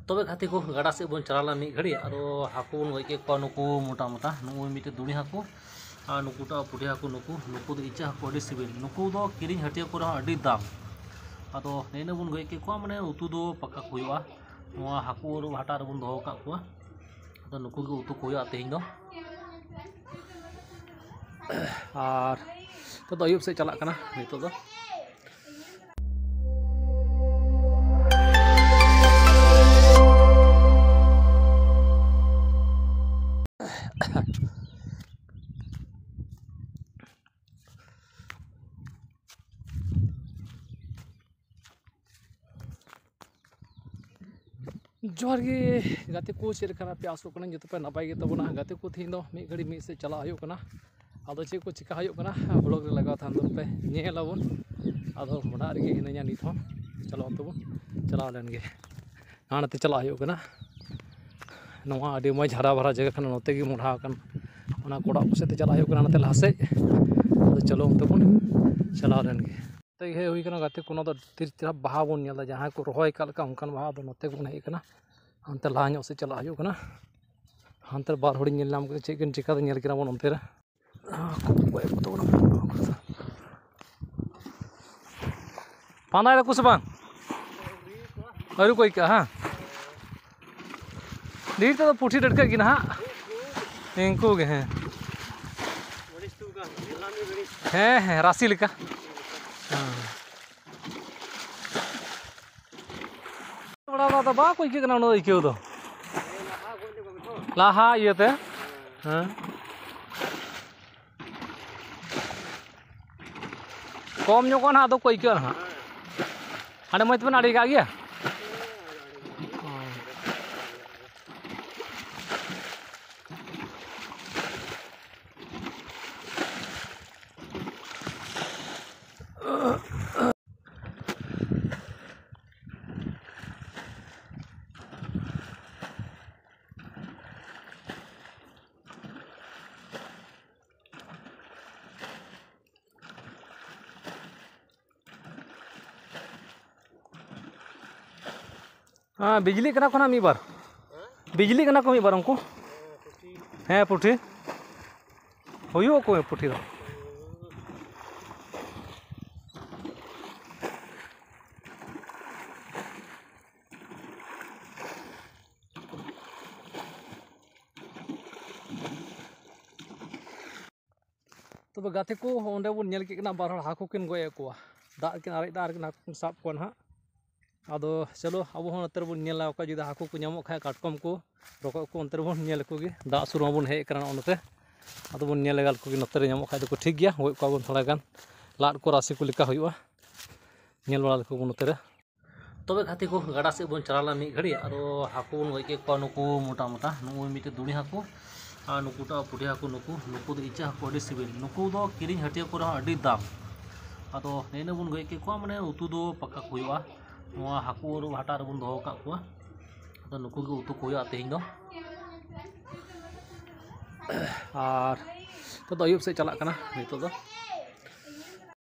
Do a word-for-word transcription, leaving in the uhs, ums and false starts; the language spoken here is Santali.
ᱛᱚᱵᱮ ᱜᱟᱛᱮ ᱠᱚ, ᱜᱟᱰᱟ ᱥᱮᱫ ᱵᱚᱱ ᱪᱟᱞᱟᱣ ᱞᱮᱱ ᱢᱤᱫ ᱜᱷᱟᱹᱲᱤᱡ᱾ ᱟᱫᱚ ᱦᱟᱹᱠᱩ ᱵᱚᱱ ᱜᱚᱡ ᱠᱮᱫ ᱠᱚᱣᱟ, ᱱᱩᱠᱩ ᱢᱚᱴᱟ ᱢᱚᱴᱟ, ᱱᱩᱜᱼᱩᱭ ᱢᱤᱫᱴᱮᱡ ᱫᱩᱲᱤ ᱦᱟᱹᱠᱩ ᱟᱨ ᱱᱩᱠᱩᱴᱟᱜ ᱯᱩᱴᱷᱤ ᱦᱟᱹᱠᱩ᱾ ᱱᱩᱠᱩ, ᱱᱩᱠᱩ ᱫᱚ ᱤᱪᱟᱹᱜ ᱦᱟᱹᱠᱩ, ᱟᱹᱰᱤ ᱥᱤᱵᱤᱞ᱾ ᱱᱩᱠᱩ ᱫᱚ ᱠᱤᱨᱤᱧ ᱦᱟᱹᱴᱤᱭᱟᱹ ᱠᱚᱨᱮ ᱦᱚᱸ ᱟᱹᱰᱤ ᱫᱟᱢ᱾ ᱟᱫᱚ ᱱᱮᱜᱼᱮ ᱵᱚᱱ ᱜᱚᱡ ᱠᱮᱫ ᱠᱚᱣᱟ, ᱢᱟᱱᱮ ᱩᱛᱩ ᱫᱚ ᱯᱟᱠᱟ ᱠᱚ ᱦᱩᱭᱩᱜᱼᱟ᱾ ᱱᱚᱣᱟ ᱦᱟᱹᱠᱩ ᱟᱹᱨᱩᱵ ᱦᱟᱴᱟᱜ ᱨᱮᱵᱚᱱ ᱫᱚᱦᱚ ᱟᱠᱟᱫ ᱠᱚᱣᱟ᱾ ᱟᱫᱚ ᱱᱩᱠᱩ ᱜᱮ ᱩᱛᱩ ᱠᱚ ᱦᱩᱭᱩᱜᱼᱟ ᱛᱮᱦᱮᱧ ᱫᱚ᱾ ᱟᱨ ᱱᱤᱛᱚᱜ ᱫᱚ ᱟᱹᱭᱩᱵ ᱥᱮᱫ ᱪᱟᱞᱟᱜ ᱠᱟᱱᱟ ᱱᱤᱛᱚᱜ ᱫᱚ᱾ ᱡᱚᱦᱟᱨ ᱜᱮ ᱜᱟᱛᱮ ᱠᱚ, ᱪᱮᱫ ᱞᱮᱠᱟ ᱢᱮᱱᱟᱜ ᱯᱮᱭᱟ? ᱟᱥᱚᱜ ᱠᱟᱹᱱᱟᱹᱧ ᱡᱚᱛᱚ ᱯᱮ ᱱᱟᱯᱟᱭ ᱜᱮ ᱛᱟᱵᱚᱱᱟ᱾ ᱜᱟᱛᱮ ᱠᱚ, ᱛᱮᱦᱮᱧ ᱫᱚ ᱢᱤᱫ ᱜᱷᱟᱹᱲᱤ ᱢᱤᱫ ᱥᱮᱫ ᱪᱟᱞᱟᱜ ᱦᱩᱭᱩᱜ ᱠᱟᱱᱟ᱾ ᱟᱫᱚ ᱪᱮᱫ ᱠᱚ ᱪᱮᱠᱟ ᱦᱩᱭᱩᱜ ᱠᱟᱱᱟ, vlog ᱨᱮ ᱞᱟᱜᱟᱣ ᱛᱟᱦᱮᱱ ᱛᱟᱵᱚᱱ ᱯᱮ, ᱧᱮᱞ ᱟᱵᱚᱱ᱾ ᱟᱫᱚ ᱚᱲᱟᱜ ᱨᱮᱜᱮ ᱦᱤᱱᱟᱹᱧᱟ ᱱᱤᱛ ᱦᱚᱸ᱾ ᱪᱚᱞᱚ ᱚᱱᱛᱮ ᱵᱚᱱ ᱪᱟᱞᱟᱣ ᱞᱮᱱ ᱜᱮ᱾ ᱦᱟᱱᱛᱮ ᱪᱟᱞᱟᱜ ᱦᱩᱭᱩᱜ ᱠᱟᱱᱟ᱾ ᱱᱚᱣᱟ ᱟᱹᱰᱤ ᱢᱚᱡᱽ ᱦᱟᱨᱟ ᱵᱷᱟᱨᱟ ᱡᱟᱭᱜᱟ ᱠᱟᱱᱟ, ᱱᱚᱛᱮ ᱜᱮ ᱢᱚᱰᱷᱟ ᱟᱠᱟᱱ᱾ ᱚᱱᱟ ᱠᱚᱲᱟ ᱠᱚ ᱥᱮᱫ ᱛᱮ ᱪᱟᱞᱟᱜ ᱦᱩᱭᱩᱜ ᱠᱟᱱᱟ, ᱱᱚᱛᱮ ᱞᱟᱦᱟ ᱥᱮᱫ᱾ ᱟᱫᱚ ᱪᱚᱞᱚ ᱚᱱᱛᱮ ᱵᱚᱱ ᱪᱟᱞᱟᱣ ᱞᱮᱱ ᱜᱮ᱾ ᱱᱚᱛᱮ ᱜᱮ ᱦᱮᱡ ᱦᱩᱭ ᱠᱟᱱᱟ ᱜᱟᱛᱮ ᱠᱚ, ᱱᱚᱣᱟ ᱫᱚ ᱛᱤᱨ ᱪᱮᱦᱨᱟ ᱵᱟᱦᱟ ᱵᱚᱱ ᱧᱮᱞ ᱮᱫᱟ, ᱡᱟᱦᱟᱸᱭ ᱠᱚ ᱨᱚᱦᱚᱭ ᱟᱠᱟᱫ ᱞᱮᱠᱟ ᱚᱱᱠᱟᱱ ᱵᱟᱦᱟ᱾ ᱟᱫᱚ ᱱᱚᱛᱮ ᱵᱚᱱ ᱦᱮᱡ ᱠᱟᱱᱟ, ᱦᱟᱱᱛᱮ ᱞᱟᱦᱟ ᱧᱚᱜ ᱥᱮᱫ ᱪᱟᱞᱟᱜ ᱦᱩᱭᱩᱜ ᱠᱟᱱᱟ᱾ ᱦᱟᱱᱛᱮ ᱵᱟᱨ ᱦᱚᱲᱤᱧ ᱧᱮᱞ ᱧᱟᱢ ᱠᱮᱫᱟ, ᱪᱮᱫ ᱠᱤᱱ ᱪᱤᱠᱟᱹᱫᱟ, ᱧᱮᱞ ᱠᱤᱱᱟ ᱵᱚᱱ ᱚᱱᱛᱮ ᱨᱮ᱾ ᱯᱟᱸᱫᱟᱭ ᱫᱟᱠᱚ ᱥᱮ ᱵᱟᱝ? ᱟᱹᱣᱨᱤ ᱠᱚ ᱟᱹᱭᱠᱟᱹᱜᱼᱟ, ᱦᱮᱸ? ᱰᱷᱮᱨ ᱛᱮᱫᱚ ᱯᱩᱴᱷᱤ ᱰᱟᱹᱲᱠᱟᱹᱜ ᱜᱮ ᱱᱟᱦᱟᱜ᱾ ᱤᱱᱠᱩ ᱜᱮ, ᱦᱮᱸ᱾ ᱦᱮᱸ, ᱦᱮᱸ, ᱨᱟᱥᱮ ᱞᱮᱠᱟ᱾ ᱦᱮᱸ᱾ ᱵᱟᱲᱟ ᱫᱚ ᱟᱫᱚ ᱵᱟᱠᱚ ᱟᱹᱭᱠᱟᱹᱜ ᱠᱟᱱᱟ ᱩᱱᱟᱹᱜ ᱟᱹᱭᱠᱟᱹᱣ ᱫᱚ᱾ ᱞᱟᱦᱟ ᱤᱭᱟᱹᱛᱮ᱾ ᱦᱮᱸ᱾ ᱠᱚᱢ ᱧᱚᱜᱚᱜᱼᱟ ᱱᱟᱦᱟᱜ, ᱟᱫᱚ ᱠᱚ ᱟᱹᱭᱠᱟᱹᱜᱼᱟ ᱱᱟᱦᱟᱜ᱾ ᱦᱟᱸᱰᱮ ᱢᱚᱡᱽ ᱛᱮᱵᱮᱱ ᱟᱲᱮ ᱠᱟᱜ ᱜᱮᱭᱟ? ᱦᱮᱸ, ᱵᱤᱡᱽᱞᱤᱜ ᱠᱟᱱᱟ ᱠᱚ ᱱᱟᱜ ᱢᱤᱫ ᱵᱟᱨ᱾ ᱵᱤᱡᱽᱞᱤᱜ ᱠᱟᱱᱟ ᱠᱚ ᱢᱤᱫ ᱵᱟᱨ ᱩᱱᱠᱩ᱾ ᱦᱮᱸ, ᱯᱩᱴᱷᱤ᱾ ᱦᱩᱭᱩᱜ ᱟᱠᱚ ᱯᱩᱴᱷᱤ ᱫᱚ᱾ ᱛᱚᱵᱮ ᱜᱟᱛᱮ ᱠᱚ, ᱚᱸᱰᱮ ᱵᱚᱱ ᱧᱮᱞ ᱠᱮᱫ ᱠᱤᱱᱟ ᱵᱟᱨ ᱦᱚᱲ ᱦᱟᱹᱠᱩ ᱠᱤᱱ ᱜᱚᱡ ᱮᱫ ᱠᱚᱣᱟ᱾ ᱫᱟᱜ ᱠᱤᱱ ᱟᱨᱮᱡ ᱫᱟ ᱟᱨ ᱠᱤᱱ ᱦᱟᱹᱠᱩ ᱠᱤᱱ ᱥᱟᱵ ᱠᱚᱣᱟ ᱱᱟᱦᱟᱜ᱾ ᱟᱫᱚ ᱪᱚᱞᱚ, ᱟᱵᱚ ᱦᱚᱸ ᱱᱚᱛᱮ ᱨᱮᱵᱚᱱ ᱧᱮᱞ ᱞᱮᱜᱟ ᱠᱚᱣᱟ, ᱡᱩᱫᱤ ᱦᱟᱹᱠᱩ ᱠᱚ ᱧᱟᱢᱚᱜ ᱠᱷᱟᱡ, ᱠᱟᱴᱠᱚᱢ ᱠᱚ, ᱨᱚᱠᱚᱡ ᱠᱚ, ᱚᱱᱛᱮ ᱨᱮᱵᱚᱱ ᱧᱮᱞ ᱟᱠᱚ ᱜᱮ᱾ ᱫᱟᱜ ᱥᱩᱨ ᱢᱟᱵᱚᱱ ᱦᱮᱡ ᱟᱠᱟᱱᱟ ᱱᱚᱜᱼᱚ ᱱᱚᱛᱮ᱾ ᱟᱫᱚ ᱵᱚᱱ ᱧᱮᱞ ᱞᱮᱜᱟ ᱞᱮᱠᱚ ᱜᱮ, ᱱᱚᱛᱮ ᱨᱮ ᱧᱟᱢᱚᱜ ᱠᱷᱟᱡ ᱫᱚᱠᱚ ᱴᱷᱤᱠ ᱜᱮᱭᱟ, ᱜᱚᱡ ᱠᱚᱣᱟ ᱵᱚᱱ ᱛᱷᱚᱲᱟ ᱜᱟᱱ᱾ ᱞᱟᱫ ᱠᱚ ᱨᱟᱥᱮ ᱠᱚ ᱞᱮᱠᱟ ᱦᱩᱭᱩᱜᱼᱟ᱾ ᱧᱮᱞ ᱵᱟᱲᱟ ᱞᱮᱠᱚ ᱵᱚᱱ ᱱᱚᱛᱮ ᱨᱮ᱾ ᱛᱚᱵᱮ ᱜᱟᱛᱮ ᱠᱚ, ᱜᱟᱰᱟ ᱥᱮᱫ ᱵᱚᱱ ᱪᱟᱞᱟᱣ ᱞᱮᱱᱟ ᱢᱤᱫ ᱜᱷᱟᱹᱲᱤᱡ᱾ ᱟᱫᱚ ᱦᱟᱹᱠᱩ ᱵᱚᱱ ᱜᱚᱡ ᱠᱮᱫ ᱠᱚᱣᱟ, ᱱᱩᱠᱩ ᱢᱚᱴᱟ ᱢᱚᱴᱟ, ᱱᱩᱜᱼᱩᱭ ᱢᱤᱫᱴᱮᱡ ᱫᱩᱲᱤ ᱦᱟᱹᱠᱩ ᱟᱨ ᱱᱩᱠᱩᱴᱟᱜ ᱯᱩᱴᱷᱤ ᱦᱟᱹᱠᱩ᱾ ᱱᱩᱠᱩ, ᱱᱩᱠᱩ ᱫᱚ ᱤᱪᱟᱹᱜ ᱦᱟᱹᱠᱩ, ᱟᱹᱰᱤ ᱥᱤᱵᱤᱞ᱾ ᱱᱩᱠᱩ ᱫᱚ ᱠᱤᱨᱤᱧ ᱦᱟᱹᱴᱤᱭᱟᱹ ᱠᱚᱨᱮ ᱦᱚᱸ ᱟᱹᱰᱤ ᱫᱟᱢ᱾ ᱟᱫᱚ ᱱᱮᱜᱼᱮ ᱱᱮᱜᱼᱮ ᱵᱚᱱ ᱜᱚᱡ ᱠᱮᱫ ᱠᱚᱣᱟ, ᱢᱟᱱᱮ ᱩᱛᱩ ᱫᱚ ᱯᱟᱠᱟ ᱠᱚ ᱦᱩᱭᱩᱜᱼᱟ᱾ ᱱᱚᱣᱟ ᱦᱟᱹᱠᱩ ᱟᱹᱨᱩᱵ ᱦᱟᱴᱟᱜ ᱨᱮᱵᱚᱱ ᱫᱚᱦᱚ ᱟᱠᱟᱫ ᱠᱚᱣᱟ᱾ ᱟᱫᱚ ᱱᱩᱠᱩ ᱜᱮ ᱩᱛᱩ ᱠᱚ ᱦᱩᱭᱩᱜᱼᱟ ᱛᱮᱦᱮᱧ ᱫᱚ᱾ ᱟᱨ ᱱᱤᱛᱚᱜ ᱫᱚ ᱟᱹᱭᱩᱵ ᱥᱮᱫ ᱪᱟᱞᱟᱜ ᱠᱟᱱᱟ ᱱᱤᱛᱚᱜ ᱫᱚ᱾